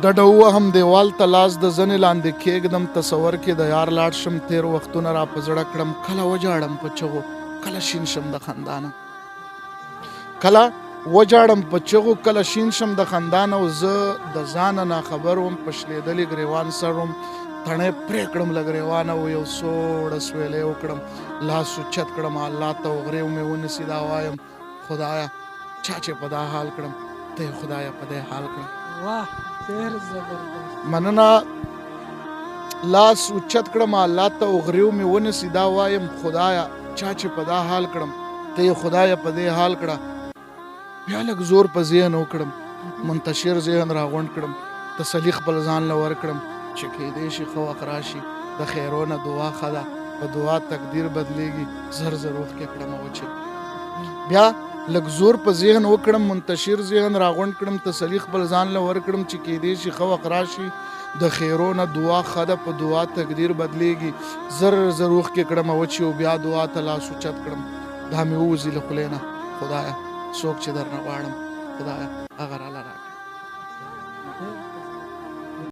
ډډه ووهم، دیوال ته لاس د زنې لاندې کېږدم، تصور کې د یار لاړ شم، تېر وختونه را په زړه کړم، کله وژاړم په چغو، کله شین شم د خندا نه، کله وژاړم په چغو، کله شین شم د خندا نه، او زه د ځانه ناخبر وم، په شلېدلي ګریوان سر وم، تڼۍ پرې کړم له ګریوانه او یو سوړ اسویلی وکړم، لاس اوچت کړم الله ته او غریو مې ونیسي، دا وایم خدایه چا چې په دا حال کړم، ته یې خدایه په دې حال کړم. واه، ډېر زبردست. مننه. لاس اوچت کړم الله ته او غریو مې ونیسي، دا وایم خدایه چا چې په دا حال کړم، ته یې خدایه په دې حال کړه. بیا لږ زور په ذهن وکړم، منتشر ذهن راغونډ کړم، تسلي خپل ځان له ورکړم چې کېدای شي ښه وخت راشي، د خیرو نه دعا ښه ده، په دعا تقدیر بدلیږي، زر زر اوښکې کړم وچې. بیا لږ زور په ذهن وکړم، منتشر ذهن راغونډ کړم، تسلي خپل ځان له ورکړم چې کېدای شي ښه وخت راشي، د خیرو نه دعا ښه ده، په دعا تقدیر بدلیږي، زر زر اوښکې کړم وچې او بیا دعا ته لاس اوچت کړم، دا مې ووځي له خولې نه، خدایه څوک چې درنه غواړم، خدایه هغه راله راکړه.